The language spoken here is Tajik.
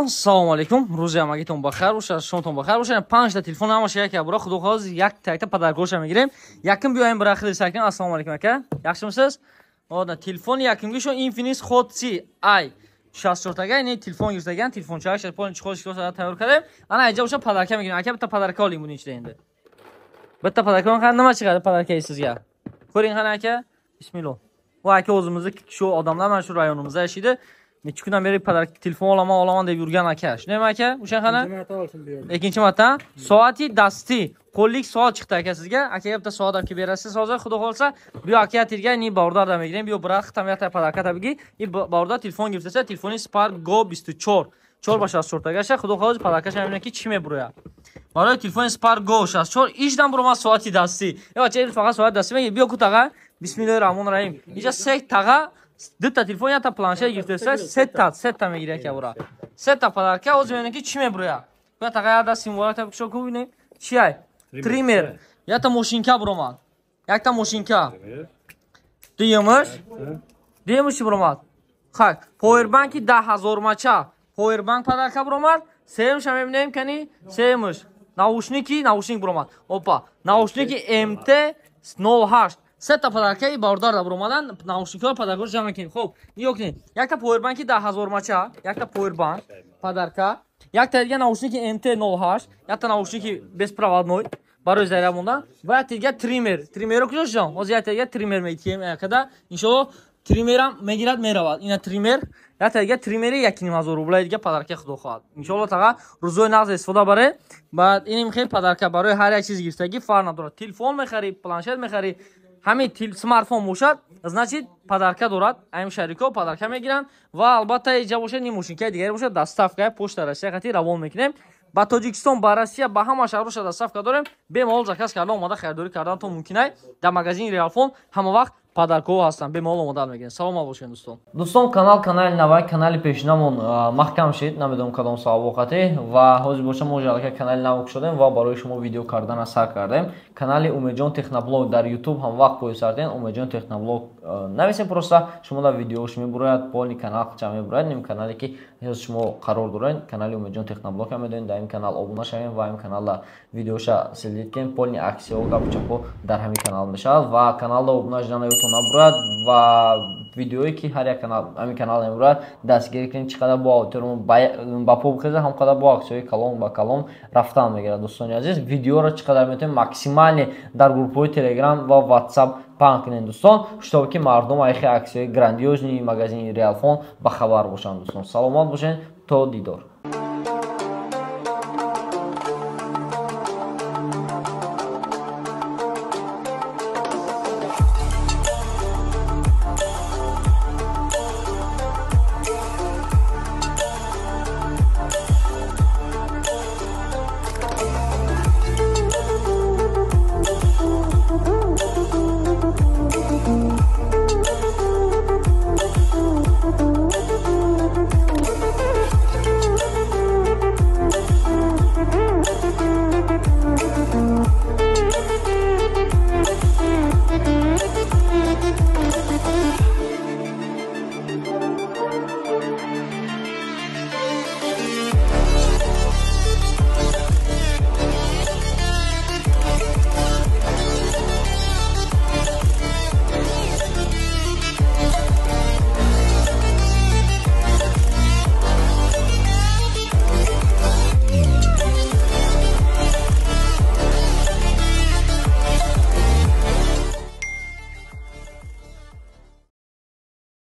Салому алейкум, рӯзи ҳамагитон бахайр бошад, шомтон бахайр бошад. Панҷта телефон ҳамаша яке бура, худо хоҳад, якта якта подаркоша мегирем. Якум биёем, бира хиди сар кунем. Ассалому алейкум, ака, яхшимисиз? Ода телефони якумгишо Infinix Hot C i 64 тага, ини телефон гирифтаган, телефончааш полни чехол шикоса тайёр кардем. Ана иҷа боша, подарка мегирем. Ака, бита подарка олим буни ичида инди. Bitta подарка қан nima chiqadi подарка sizga? Ko'ring qani, aka. Bismillah. Bu aka o'zimizni shu odamlar, mana shu rayonimizda yashaydi. Necha kundan beri подарка telefon olaman, olaman deb yurgan aka. Shundaymi, aka? O'sha qani? Ikkinchi marta soati dasti, qo'llik soat chiqdi, aka, sizga. Akaga bitta soat olib kelib berasiz hozir, xudo xohlasa. Bu aka tilga ni bordardan мегирем. Bu biroq там якта подарка табиги. И бордар телефон гирифтаса, телефони Spark Go 24. 4 ба 64 тагаша, худо хоҳад, подаркаш мебинем ки чӣ мебурояд. Барои телефони Spark Go 64 иждан буромад соати дастӣ. Э бача, фақат соати дастӣ меги. Биё ку, таға. Бисмиллоҳир раҳмонир раҳим. Иҷа се таға дута телефон, якта планшет гирифтеса, сета мегири, яке бура. Сета подарка, ҳозир мебинем ки чӣ мебурояд. Ку, таға, як даст символата бикушо, ку бинем. Чи ай? Триммер. Якта мошинка буромад. Якта мошинка. Дуюмаш? Дуюмаш чӣ буромад? Хак, повербанки 10 000 мача. Повербанк подарка буромад. Сеюмша мебинем, кани? Сеюмаш. Наушники, наушник буромад. Опа, наушники MT 08. Сета подаркаи бародар буромадан, наушникҳо подаркаро ҷамъ мекунем. Хуб, нигоҳ кунед. Якта повербанки 10 000 мача, якта повербанк подарка, якта дига наушники MT 08, якта наушники беспроводной барои заря мондан ва якта дига триммер. Триммерро куҷо шудам? Ҳозир якта дига триммер метиҳем када. Иншоалло, триммерам мегирад, меравад. Ина триммер, якта дига триммери 1500 рублаи дига подарка, худо хоҳад. Иншоалло, таға, рӯзои нағз истифода баред. Баъд иним хел подарка барои ҳар як чиз гирифтагӣ, фарқ надорад. Телефон мехарӣ, планшет мехарӣ, ҳамин смартфон бошад, значит, подарка дорад. Ҳамин шарико подарка мегиранд ва албатта иҷа бошад, ни мошинкаи дигаре бошад, доставка Почта Россия хати равон мекунем ба Тоҷикистон, ба Россия, ба ҳама шаҳроша доставка дорем. Бемалол заказ карда, омада харидорӣ карданатон мумкин. Дар магазини Реалфон ҳама вақт подаркаҳо ҳастанд, бемалол омода мегирем. Саломат бошед, дӯстон. Дӯстон, канал канали навай, канали пешинамон маҳкам шид, намедонам кадом сабабоқате, ва ҳозир боша мо аллакай канали нав кушодем ва барои шумо видео кардана сар кардем. Канали Умедҷон Техноблог дар Ютуб ҳам вақт поисардем. Умедҷон Техноблог нависем, просто шумо дар видеош мебурояд, полный канал ча мебурояд. Ним канале ки ҳозир шумо қарор доред, канали Умедҷон Техноблог ҳам медонед. Дар ин канал обуна шавем ва ин каналда видеоша следить кунем. Полный аксияҳо, гапу чапҳо дар ҳамин канал мешавад ва каналда обуна шудан ёдтон набурад ва видеое ки ҳар як канал, ҳамин канал мебурад, дастгирӣ кунед. Чӣ қадар бо аудиториямо ба по бихезад, ҳам қадар бо аксияҳои калон ба калон рафтан мегирад. Дӯстони азиз, видеоро чӣ қадар метавонем максимально дар группҳои Телеграм ва Ватсап паҳн кунед, дӯстон, чтобы ки мардум айхи аксияҳои грандиозный магазини Реалфон ба хабар бошанд. Дӯстон, саломат бошед, то дидор.